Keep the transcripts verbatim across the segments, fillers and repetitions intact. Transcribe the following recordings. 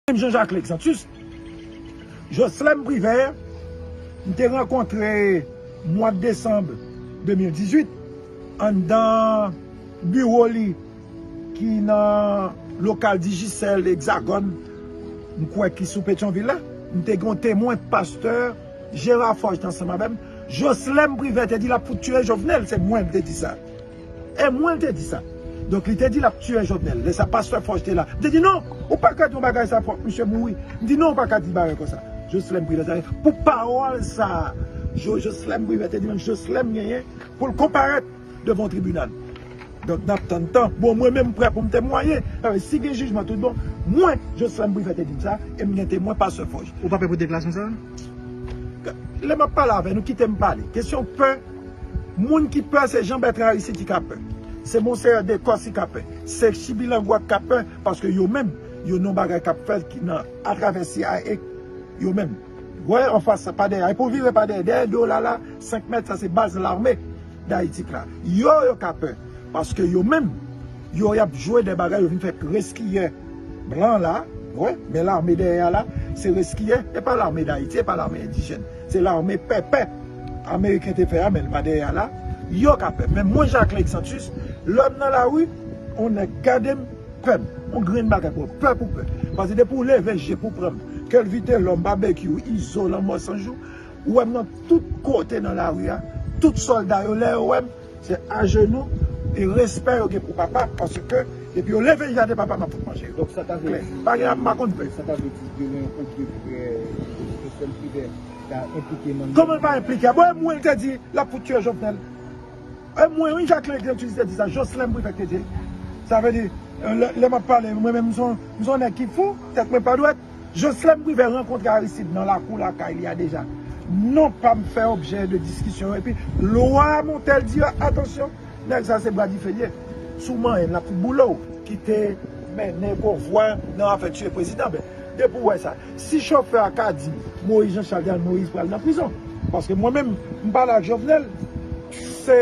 Menm jan Jacquelin Exantus, Jocelyn Privert, m te rankontre mwa desanm de mil dizuit anndan biwo li ki nan lokal Digicel Hexagone, m kwè ki sou Petyonvil la. M te gen yon temwen, pastè Gérard Forge te ansanm avè m. Jocelyn Privert te di l ap fout tiye Jovenel, se mwen m te di sa. E mwen l te di sa. Donk, li te di l ap tiye Jovenel. Lè sa, pastè Forge te la. M te di, "Non, ou pa ka di yon bagay sa, fòk misye mouri." M di, "Non, ou pa ka di bagay konsa." Jocelyn Privert, pou pawòl sa, Jo-, Jocelyn Privert te di, menm Jocelyn genyen pou l konparèt devan yon tribinal. Donk, n ap tann tan. Bon, mwen menm prè pou m temwaye. Sa vle, si gen jijman tout bon, mwen, Jocelyn Privert te di m sa, e m gen temwen, pastè Forge. Ou pa pè pou deklarasyon sa? Lè m ap pale avè nou, kite m pale. Kesyon pè, moun ki pè, se Jean Bertrand Aristide ki ka pè. Se Monseyè Decos ki ka pè. Se Chibi Langlois ki ka pè, paske yo menm, yo nan bagay k ap fèt ki nan, atravè C I A, yo menm. Wè, anfas, pa dèyè. E pou vire pa dèyè, dèyè do la la, senk mèt, sa se baz lame Dayiti k la. Yo, yo ka pè. Paske yo menm, yo, y ap jwe de bagay, yo vin fè reskiyè blan la, wè, men lame dèyè a la, se reskiyè, e pa lame Dayiti, e pa lame endijèn. Se lame pèpè ameriken te fè a, men l pa dèyè a la. Yo ka pè. Men mwen, Jacquelin Exantus, lè m nan lari, on nèg gade m, pè m. On grenn bagay pou pè pou pè. Paske depi w leve je pou pran m, Kèl Vitelòm, Babekyou, Izo, Lanmò San Jou, ou wè m nan tout kote nan lari a, tout sòlda yo, lè yo wè m, se ajenou e respè yo gen pou papa, paske depi yo leve je atè papa, m ap fout manje yo. Donk, sa ta vle Klè. Di, Pa gen, m pa konn pè. Sa ta vle di, gen yon pwodui, eh, Jocelyn Privert ta enplike nan. Kòman l pa enplike? Bon, e mwen l te di, l ap fout tiye Jovenel. E mwen, wi, Jacquelin Exantus te di sa, Jocelyn Privert te di. Sa vle di, eh, lè, lè m ap pale, mwen menm, m se yon, m se yon nèg ki fou, tèt mwen pa dwèt. Jocelyn Privert rankontre Aristide nan lakou lakay li a deja. Non pa m fè objè de diskisyon. Epi, lwa Montel di, atansyon, nèg sa se bra dife l ye. Si w manyen l, l ap fout boule w. Ki te mennen konvwa nan afè tiye prezidan. Ben, depi w wè sa, si chofè a ka di Moïse Jean Charles, Moïse pral nan prizon. Paske mwen menm, m pale ak Jovenel, se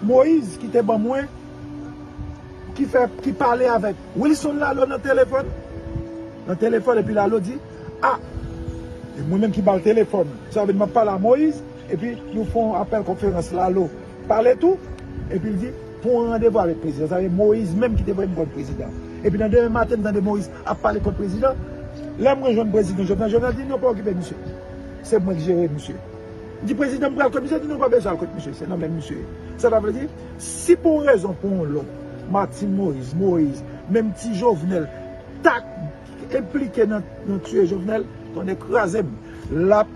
Moïse ki te ban mwen, ki fè, ki pale avèk Wilson Lalo nan telefòn. Nan telefòn, epi Lalo di, "Ah, e mwen menm ki ba l telefòn." Sa vle di m ap pale a Moïse, epi nou fè yon apèl konferans, Lalo pale tou, epi l di, "Pran yon randevou avèk prezidan." Sa vle di Moïse menm ki te voye m kont prezidan. Epi nan demen maten, m tande Moïse ap pale kont prezidan. Lè m rejwenn prezidan Jovenel, Jovenel di, "Non, pa okipe misye. Se mwen ki jere misye." M di, "Prezidan, m pral kot misye." Li di, "Non, pa bezwen al kot misye, se nan men misye." Sa ta vle di, si pou yon rezon, pou yon lòt, Martine Moïse, Moïse, menm ti Jovenel, ta enplike nan, nan tiye Jovenel, tonnè kraze m. L ap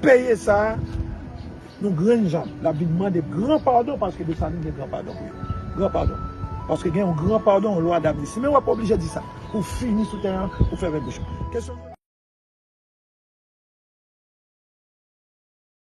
peye sa, yon grenn jan. L ap vin mande gran padon, paske Desalin gen gran padon pou yo. Gran padon. Paske gen yon gran padon, yon lwa damnisim. Men w ap oblije di sa. Pou fini sou teren an, pou fèmen bouch ou. Kesyon